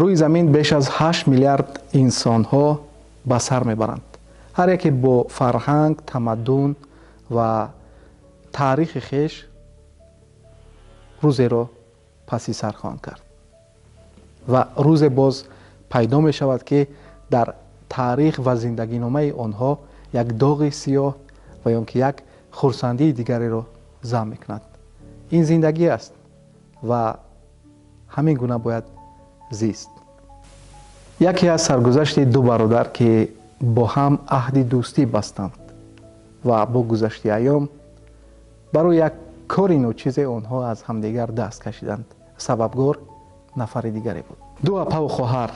Рӯи замин беш аз 8 миллиард инсонҳо ба сар мебаранд. Ҳар яке бо фарҳанг, тамаддун ва таърихи хеш рӯзеро паси сар хоҳанд кард ва рӯзе боз пайдо мешавад, ки дар таърих ва зиндагиномаи онҳо як доғи сиёҳ ва ё ки як хурсандии дигареро зам мекунад. Ин зиндагӣ аст ва ҳамин гуна бояд зист. Яке аз саргузашти ду бародар, ки бо ҳам аҳди дӯстӣ бастанд ва бо гузашти айём барои як кори ночизе онҳо аз ҳамдигар даст кашиданд. Сабабгор нафари дигаре буд. Ду апаву хоҳар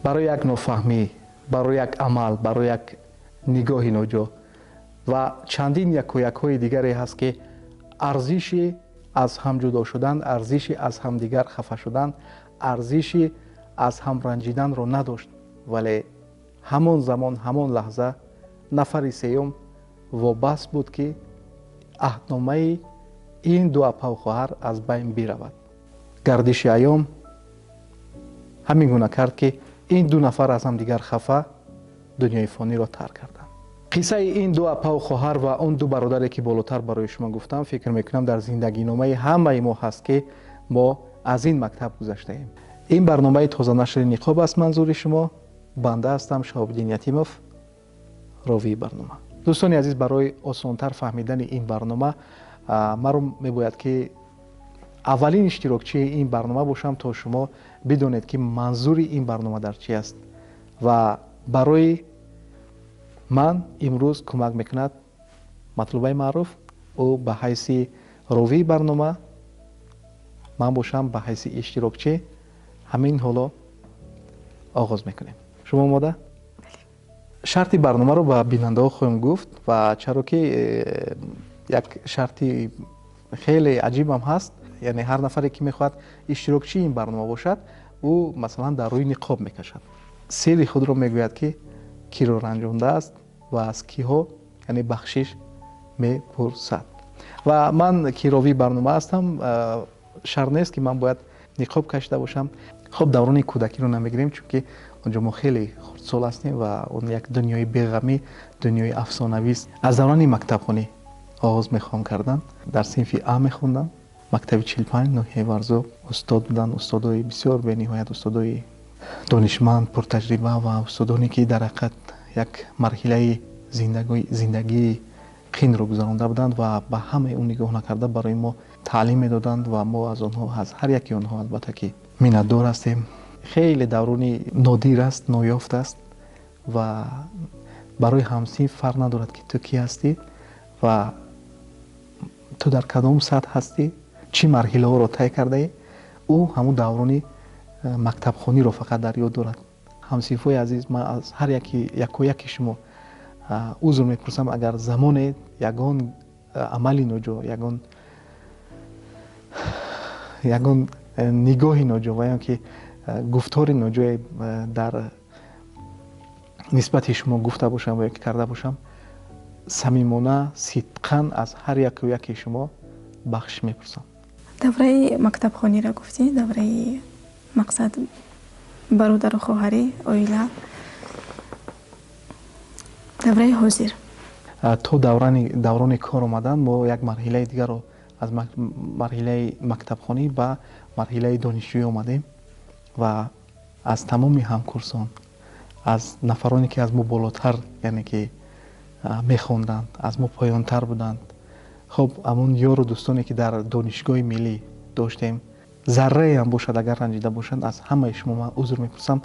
барои як нофаҳмӣ, барои як амал, барои як нигоҳи ноҷо ва чандин якоякҳои дигаре ҳаст, ки арзиши аз ҳам ҷудо шудан, арзиши аз ҳамдигар хафа шудан, арзиши аз ҳам ранҷиданро надошт. Вале ҳамон замон, ҳамон лаҳза нафари сеюм вобаст буд, ки аҳдномаи ин ду апаву хоҳар аз байн биравад. Гардиши айём ҳамин гуна кард, ки ин ду нафар аз ҳамдигар хафа дунёи фониро тарк карданд. Қиссаи ин ду апаву хоҳар ва он ду бародаре, ки болотар барои шумо гуфтам, фикр мекунам, дар зиндагиномаи ҳамаи мо ҳаст, ки мо аз ин мактаб гузаштаем. Ин барномаи тозанашри «Ниқоб» аст. Манзури шумо банда ҳастам, Шаҳобиддин Ятимов, ровии барнома. Дӯстони азиз, барои осонтар фаҳмидани ин барнома маро мебояд, ки аввалин иштирокчии ин барнома бошам, то шумо бидонед, ки манзури ин барнома дар чи аст. Ва барои ман имрӯз кӯмак мекунад Матлубаи Маъруф. Ӯ ба ҳайси ровии барнома, ман бошам ба ҳайси иштирокчӣ. Ҳамин ҳоло оғоз мекунем. Шумо омода? Шарти барномаро ба бинандаҳо хоҳем гуфт ва чаро ки як шарти хеле аҷибам ҳаст, яъне ҳар нафаре, ки мехоҳад иштирокчии ин барнома бошад, ӯ масалан дар рӯи ниқоб мекашад, сирри худро мегӯяд, ки киро ранҷондааст ва аз киҳо, яъне, бахшиш мепурсад. Ва ман, ки ровии барнома ҳастам, шарт нест, ки ман бояд ниқоб кашида бошам. Хуб, даврони кӯдакиро намегирем, чунки онҷо мо хеле хурдсол ҳастем ва он як дунёи беғамӣ, дунёи афсонавист. Аз даврони мактабхонӣ оғоз мехоҳам кардан. Дар синфи А мехондам, мактаби 45, ноҳияи Варзоб. Устод буданд, устодои бисёр бениҳоят, устодои донишманд, пуртаҷриба ва устодоне, ки дар ҳақиқат як марҳилаи зиндагии қинро гузаронда буданд ва ба ҳамаи он нигоҳ накарда барои мо таълим медоданд. Ва мо аз онҳо, аз ҳар яки онҳо, албатта, ки миннатдор ҳастем. Хеле даврони нодир аст, ноёфт аст ва барои ҳамсинф фарқ надорад, ки ту кӣ ҳастӣ ва ту дар кадом сатҳ ҳастӣ, чӣ марҳилаҳоро тай кардаӣ. Ӯ ҳамун даврони мактабхониро фақат дар ёд дорад. Ҳамсинфҳои азиз, ман аз ҳар яки, якояки шумо узр мепурсам, агар замоне ягон амали ноҷо, ягон нигоҳи ноҷо ва ё ки гуфтори ноҷое дар нисбати шумо гуфта бошам ва ё ки карда бошам, самимона, сидқан аз ҳар яку яки шумо бахшиш мепурсам. Давраи мактабхониро гуфтӣ, давраи, мақсад, бародару хоҳарӣ, оила, давраи ҳозир? То даврони кор омадан мо як марҳилаи дигарро, аз марҳилаи мактабхонӣ ба марҳилаи донишҷӯӣ омадем ва аз тамоми ҳамкурсон, аз нафароне, ки аз мо болотар, яъне ки мехонданд, аз мо поёнтар буданд, хуб, ҳамон ёру дӯстоне, ки дар Донишгоҳи миллӣ доштем, зарраеам бошад агар ранҷида бошанд, аз ҳамаи шумо ман узр мепурсам.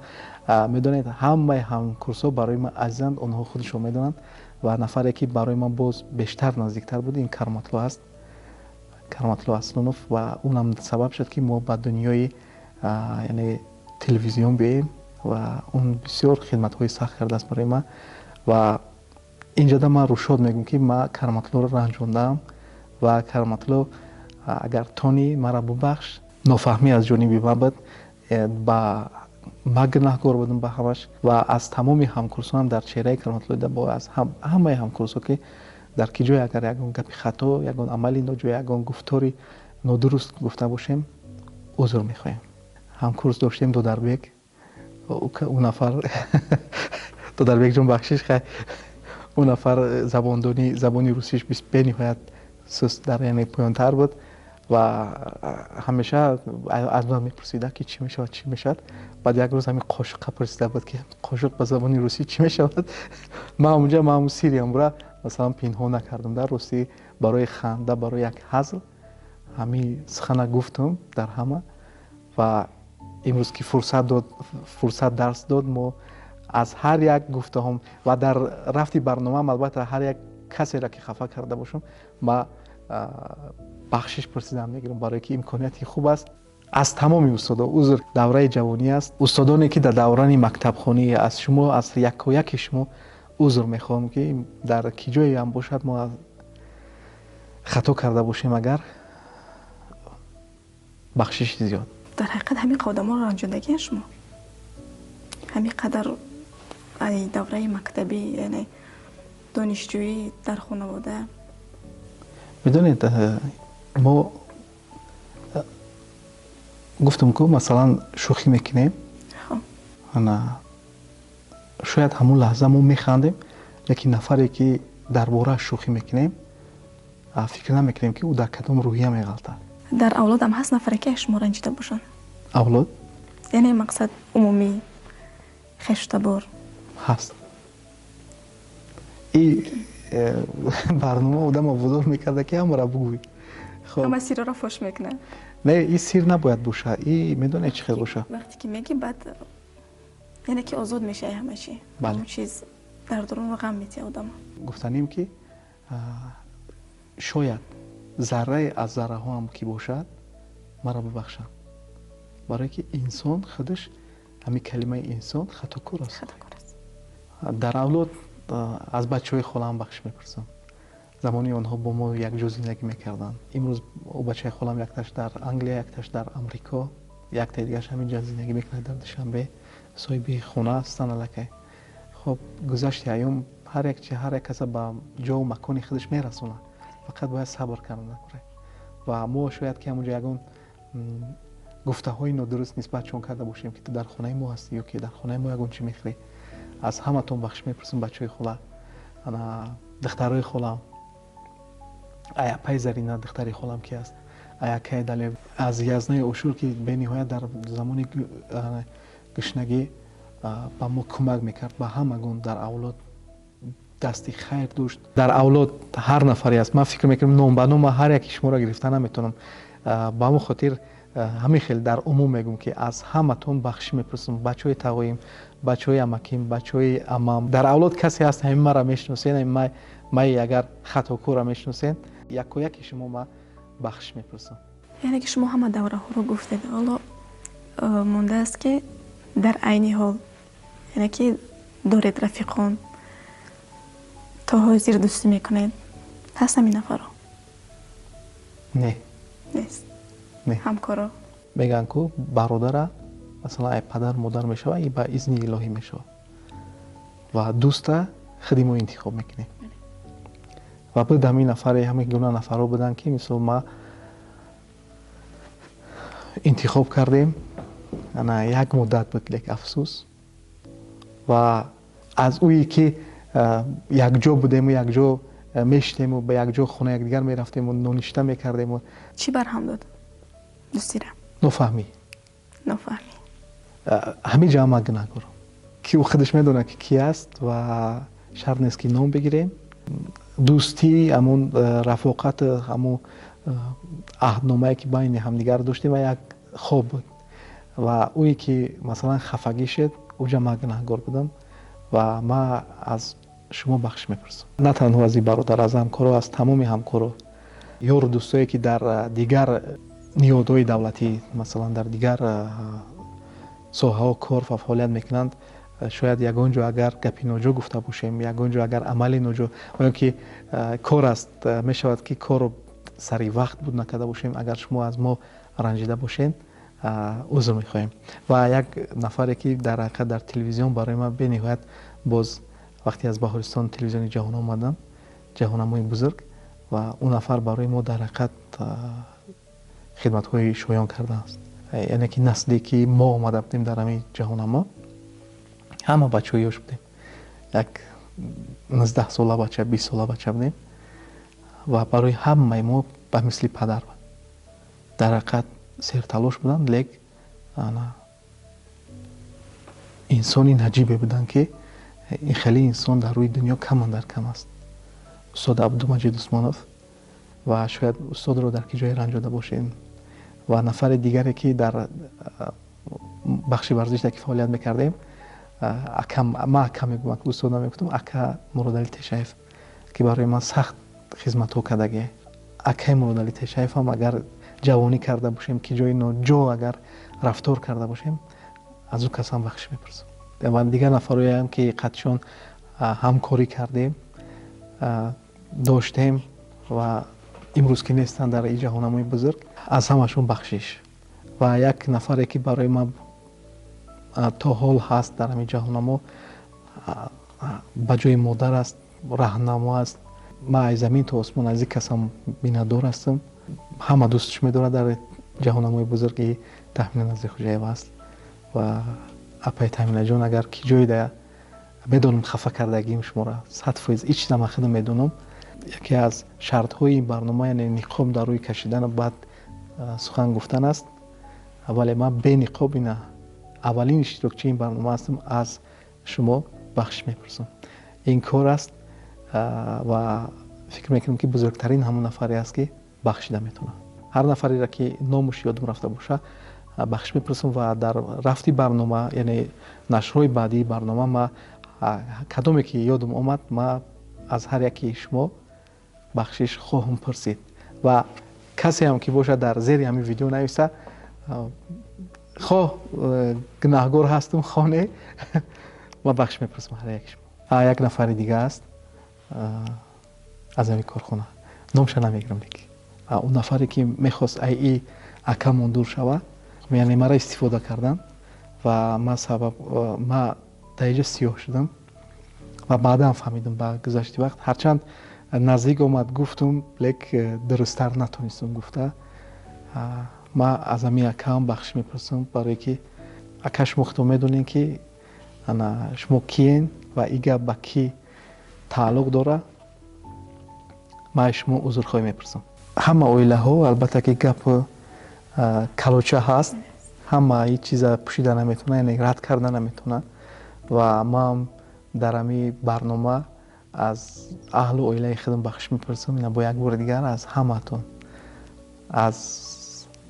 Медонед, ҳамаи ҳамкурсҳо барои ман азизанд, онҳо худашон медонанд. Ва нафаре, ки барои ман боз бештар наздиктар буд, ин Кароматло аст, Кароматло Аслонов. Ва унам сабаб шуд, ки мо ба дунёи, яъне, телевизион биёем ва он бисёр хидматҳои сахт кардааст барои ман. Ва инҷода ман рӯшод мегӯям, ки ман Кароматлоро ранҷондаам ва Кароматло, агар тони, маро бубахш. Нофаҳмӣ аз ҷониби ман буд, ба ман гунаҳкор будам ба ҳамаш. Ва аз тамоми ҳамкурсонам дар чеҳраи Кароматло бо аз ҳамаи ҳамкурсҳо, ки дар ки ҷое агар ягон гапи хато, ягон амали ноҷо, ягон гуфтори нодуруст гуфта бошем, узр мехоҳем. Ҳамкурс доштем Додарбек, ӯ нафар Додарбек ҷон, бахшиш, хай, ӯ нафар забондонӣ, забони русиш бениҳоят суст дар, яъне поёнтар буд ва ҳамеша аз ман мепурсида, ки чӣ мешавад, чӣ мешавад. Баъд як рӯз ҳамин қошуққа пурсида буд, ки қошуқ ба забони русӣ чӣ мешавад. Ман онҷа ман ҳамун сириамра масалан пинҳон накардам, дар русӣ барои ханда, барои як ҳазл ҳамин сухана гуфтам дар ҳама. Ва имрӯз ки фурсат дод, фурсат дарс дод, мо аз ҳар як гуфтаҳом ва дар рафти барномаам, албатта, ҳар як касеро ки хафа карда бошам, ма бахшиш пурсидан мегирам, барое ки имконияти хуб аст. Аз тамоми устодо узр. Давраи ҷавонӣ аст. Устодоне ки дар даврани мактабхонӣ, аз шумо, аз якояки шумо узр мехоҳам, ки дар ки ҷое ҳам бошад, мо хато карда бошем агар, бахшиши зиёд. Дар ҳақиқат, ҳамин одаморо ранҷондагиан шумо, ҳамин қадар ай давраи мактабӣ, яъне донишҷӯӣ, дар хонавода? Медонед, мо гуфтам ку, масалан, шӯхӣ мекунем, шояд ҳамун лаҳза мо механдем, лекин нафаре ки дар борааш шӯхӣ мекунем, фикр намекунем, ки ӯ дар кадом рӯҳия меғалтад. Дар авлодам ҳаст нафаре, ки шумо ранҷида бошанд? Авлод? Яъне мақсад умумӣ, хештабор. Ҳаст. И барнома одама водор мекарда, ки ҳамаро бугӯй. Ҳама сирро фош мекунад. Не, и сир набояд боша, и медонед, чӣ хел боша. Вақте ки мегӣ, баъд яъне ки озод мешавӣ, ҳама чи чиз дар дарун ғам метиҳад одама. Гуфтанем, ки шояд заррае аз зарраҳоам ки бошад, маро бибахшанд, барое ки инсон худаш, ҳамин калимаи инсон хатокор аст. Дар авлод аз бачаҳои холаам бахшиш мепурсам. Замони онҳо бо мо якҷо зиндагӣ мекарданд. Имрӯз ӯ бачаи холам якташ дар Англия, якташ дар Амрико, яктаи дигараш ҳаминҷа зиндагӣ мекунад, дар Душанбе, соҳиби хона ҳастанд аллакай. Хоб, гузашти айём ҳар як чи, ҳар як каса ба ҷову макони худаш мерасонад, фақат бояд сабр кардан. Ва мо шояд ки ҳамунҷо ягон гуфтаҳои нодуруст нисбатшон карда бошем, ки ту дар хонаи мо ҳастӣ ё ки дар хонаи мо ягон чӣ мехӯрӣ. Аз ҳаматон бахшиш мепурсам. Бачаҳои хола, духтарои холам, апаи Зарина, духтари холам ки аст, аякаи Дале аз Язнаи Ошур, ки бениҳоят дар замони гушнагӣ ба мо кӯмак мекард, ба ҳамагон дар авлод дасти хайр дошт. Дар авлод ҳар нафаре аст, ман фикр мекунам, ном ба ном ҳар яки шуморо гирифта наметавонам. Ба ҳамон хотир ҳамин хел дар умум мегӯм, ки аз ҳаматон бахшиш мепурсам: бачаҳои тағоим, бачаҳои амаким, бачаҳои амам. Дар авлод касе ҳаст, ҳамин маро мешиносен, май агар хатокорро мешиносен, якояки шумо ма бахшиш мепурсам. Яъне ки шумо ҳама давраҳоро гуфтед, ҳоло мондааст, ки дар айни ҳол, яъне ки доред рафиқон, то ҳозир дӯстӣ мекунед, ҳаст ҳамин нафаро? Не. Нест? Не. Ҳамкоро? Мегӯянд ку, бародара, масалан, ай падар модар мешава и ба изни илоҳӣ мешавад ва дӯста худи мо интихоб мекунем. Ва буд ҳамин нафаре, ҳамин гуна нафарҳо буданд, ки мисол ма интихоб кардем, ана як муддат буд, лек афсӯс, ва аз ӯе ки якҷо будему, якҷо мешитему, ба якҷо хона якдигар мерафтему, ноништа мекардему. Чӣ барҳам дод дӯстира? Нофаҳмӣ. Нофаҳмӣ. Ҳамин ҷа ман гунаҳкорам, ки ӯ худаш медонад, ки ки аст, ва шарт нест, ки ном бигирем. Дӯстӣ, ҳамун рафоқат, ҳамун аҳдномае, ки байни ҳамдигар доштем, ва як хоб буд. Ва ӯе ки масалан хафагӣ шуд, ӯҷа ман гунаҳгор будам ва ман аз шумо бахшиш мепурсам. На танҳо аз ин бародар, аз ҳамкоро, аз тамоми ҳамкоро, ёру дӯстое, ки дар дигар ниҳодҳои давлатӣ, масалан, дар дигар соҳаҳо кор ва фаъолият мекунанд. Шояд ягон ҷо агар гапи ноҷо гуфта бошем, ягон ҷо агар амали ноҷо ё ки кор аст, мешавад, ки корро сари вақт буд накарда бошем, агар шумо аз мо ранҷида бошед, узр мехоҳем. Ва як нафаре, ки дар ҳақиқат дар телевизион барои ман бениҳоят, боз вақте аз Баҳористон телевизиони ҷаҳон омадам, ҷаҳоннамои бузург, ва ӯ нафар барои мо дар ҳақиқат хидматҳои шоён кардааст. Яъне ки насле ки мо омада будем дар ҳамин ҷаҳонамо, ҳама бачаҳои ёш будем, як 19 сола бача, 20 сола бача будем ва барои ҳамаи мо ба мисли падар буд. Дар ҳақиқат серталош буданд, лек инсони наҷибе буданд, ки ин хеле инсон дар рӯи дунё камандар кам аст. Устод Абдумаҷид Усмонов, ва шояд устодро дар ки ҷое ранҷода бошем, ва нафари дигаре ки дар бахши варзиш ки фаъолият мекардем, ма ака мегӯям, устод намегуфтам, ака Муродали Тешаев, ки барои ман сахт хизматҳо кардагӣ. Акаи Муродали Тешаев ҳам агар ҷавонӣ карда бошем, ки ҷои ноҷо агар рафтор карда бошем, аз ӯ кас ҳам бахшиш мепурсам. Ва дигар нафароеам ки қатшон ҳамкорӣ кардем, доштем ва имрӯз ки нестанд дар ин ҷаҳонамои бузург, аз ҳамашон бахшиш. Ва як нафаре ки барои ман то ҳол ҳаст дар ҳамин ҷаҳонамо, ба ҷои модар аст, раҳнамо аст. Ман аз замин то осмон аз ин касам миннатдор ҳастам. Ҳама дӯстш медорад дар ҷаҳонамои бузурги Таҳмина Назирхӯҷаева аст. Ва апай Таҳминаҷон, агар ки ҷое да медонам хафа кардагиим шуморо, 100% ҳеҷ чизам худам медонам. Яке аз шартҳои ин барнома, яъне ниқоб дар рӯй кашидану баъд сухан гуфтан аст. Вале ман бениқоб ина аввалин иштирокчии ин барнома ҳастам, аз шумо бахшиш мепурсам. Ин кор аст ва фикр мекунам, ки бузургтарин ҳамон нафаре аст, ки бахшида метавонад. Ҳар нафареро ки номуш ёдам рафта боша, бахшиш мепурсам. Ва дар рафти барнома, яъне нашрҳои баъдии барнома, ма кадоме ки ёдам омад, ма аз ҳар яки шумо бахшиш хоҳам пурсид. Ва касе ҳам ки бошад, дар зери ҳамин видео нависа, хоҳ гунаҳгор ҳастам, хоҳ не, ма бахшиш мепурсам ҳар яки шумо. Як нафари дига аст аз ҳамин корхона, номша намегирам, лекин он нафаре ки мехост ай и акамон дур шава, яъне мара истифода кардан, ва ма сабаб ма дар инҷо сиёҳ шудам ва баъдан фаҳмидам ба гузашти вақт. Ҳарчанд наздик омад гуфтум, лек дурусттар натонистам гуфта. Ма аз ҳамин акаам бахшиш мепурсам, барое ки ака, шумо худо медонед, ки ана шумо киен ва и гап ба кӣ тааллуқ дора. Ма аз шумо узрхоҳӣ мепурсам. Ҳама оилаҳо албатта ки гап калоча ҳаст, ҳама ҳеҷ чиза пӯшида наметавонад, яъне рад карда наметавонад. Ва ман дар ҳамин барнома аз аҳлу оилаи худам бахшиш мепурсам. Ина бо як бори дигар аз ҳамаатон, аз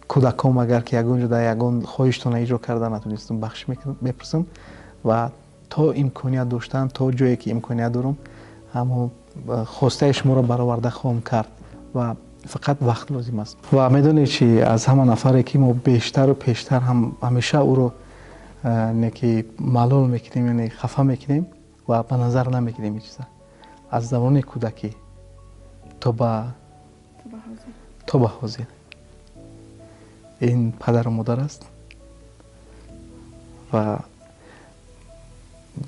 кӯдаком, агар ки ягон ҷо дар ягон хоҳиштона иҷро карда натонистам, бахшиш мепурсам. Ва то имконият доштан, то ҷое ки имконият дорам, ҳамо хостаи шуморо бароварда хоҳам кард ва фақат вақт лозим аст. Ва медонед чи, аз ҳама нафаре ки мо бештару пештар ҳамеша ӯро не ки малол мекунем, яъне хафа мекунем ва ба назар намегирем ин чиза, аз замони кӯдакӣ то ба ҳозир ин падару модар аст. Ва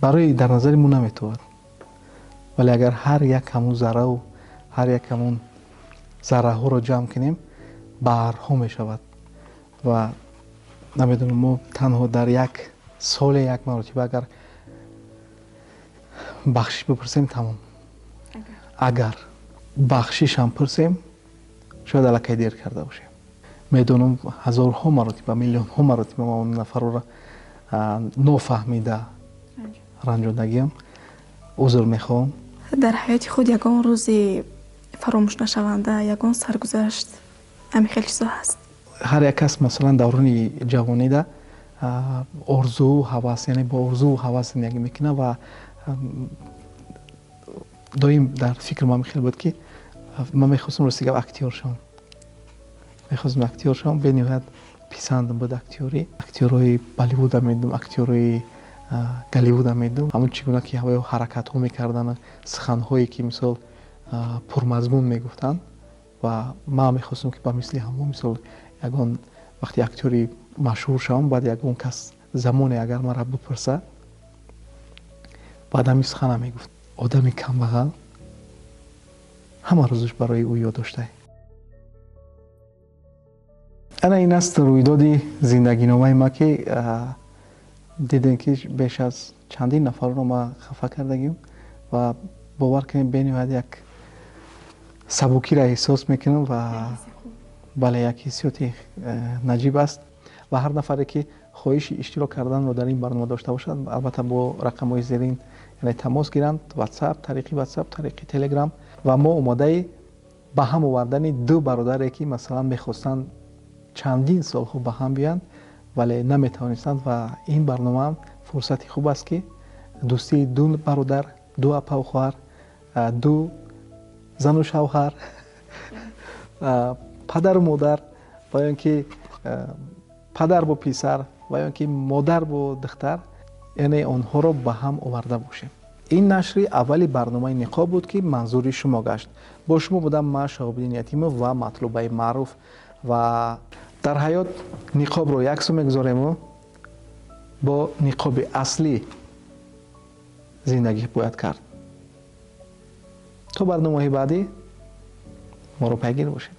барои дар назари мо наметавад, вале агар ҳар як ҳамун зарраву ҳар як ҳамун зарраҳоро ҷамъ кунем, баҳрҳо мешавад. Ва намедонам, мо танҳо дар як соле як маротиба агар бахшиш бипурсем, тамом. Агар бахшишам пурсем, шояд аллакай дер карда бошем. Медонам, ҳазорҳо маротиба, миллионҳо маротиба ма он нафарро нофаҳмида ранҷондагиам, узр мехоҳам. Дар ҳаёти худ ягон рӯзи фаромӯшнашаванда, ягон саргузашт, ҳамин хел чизо ҳаст? Ҳар як кас, масалан, даврони ҷавонида орзуу ҳавас, яъне бо орзуу ҳавас зиндагӣ мекунад. Ва доим дар фикр ман хел буд, ки ман мехостам, рости гап, актёр шавам. Мехостам актёр шавам, бениҳоят писандам буд актёрӣ. Актёрҳои Болливуда медидам, актёрҳои Голливуда медидам, ҳамон чӣ гуна ки ҳавоё ҳаракатҳо мекарданд, суханҳое ки мисол пурмазмун мегуфтанд. Ва ман мехостам, ки ба мисли ҳамон, мисол, ягон вақте актёри машҳур шавам, баъд ягон кас замоне агар маро бипурсад, баъд ҳамин сухана мегуфт: одами камбағал ҳама рӯзаш барои ӯ ёд доштае. Ана ин аст рӯйдоди зиндагиномаи ма, ки дидем, ки беш аз чандин нафарро ма хафа кардагим ва бовар кунем, бениҳоят як сабукиро эҳсос мекунам ва бале, як ҳиссиёти наҷиб аст. Ва ҳар нафаре, ки хоҳиши иштирок карданро дар ин барнома дошта бошад, албатта бо рақамҳои зерин, яъне тамос гиранд, WhatsApp, тариқи WhatsApp, тариқи Telegram. Ва мо омодаи ба ҳам овардани ду бародаре, ки масалан мехостанд чандин солҳо ба ҳам биёянд, вале наметавонистанд, ва ин барномаам фурсати хуб аст, ки дӯстии ду бародар, ду апаву хоҳар, ду зану шавҳар, падару модар ва ё ки падар бо писар ва ё ки модар бо духтар, яъне онҳоро ба ҳам оварда бошем. Ин нашри аввали барномаи «Ниқоб» буд, ки манзури шумо гашт. Бо шумо будам ман, Шаҳобиддин Ятимов, ва Матлубаи Маъруф. Ва дар ҳаёт ниқобро як су мегузорему бо ниқоби аслӣ зиндагӣ бояд кард. То барномаҳои баъдӣ моро пайгир бошед.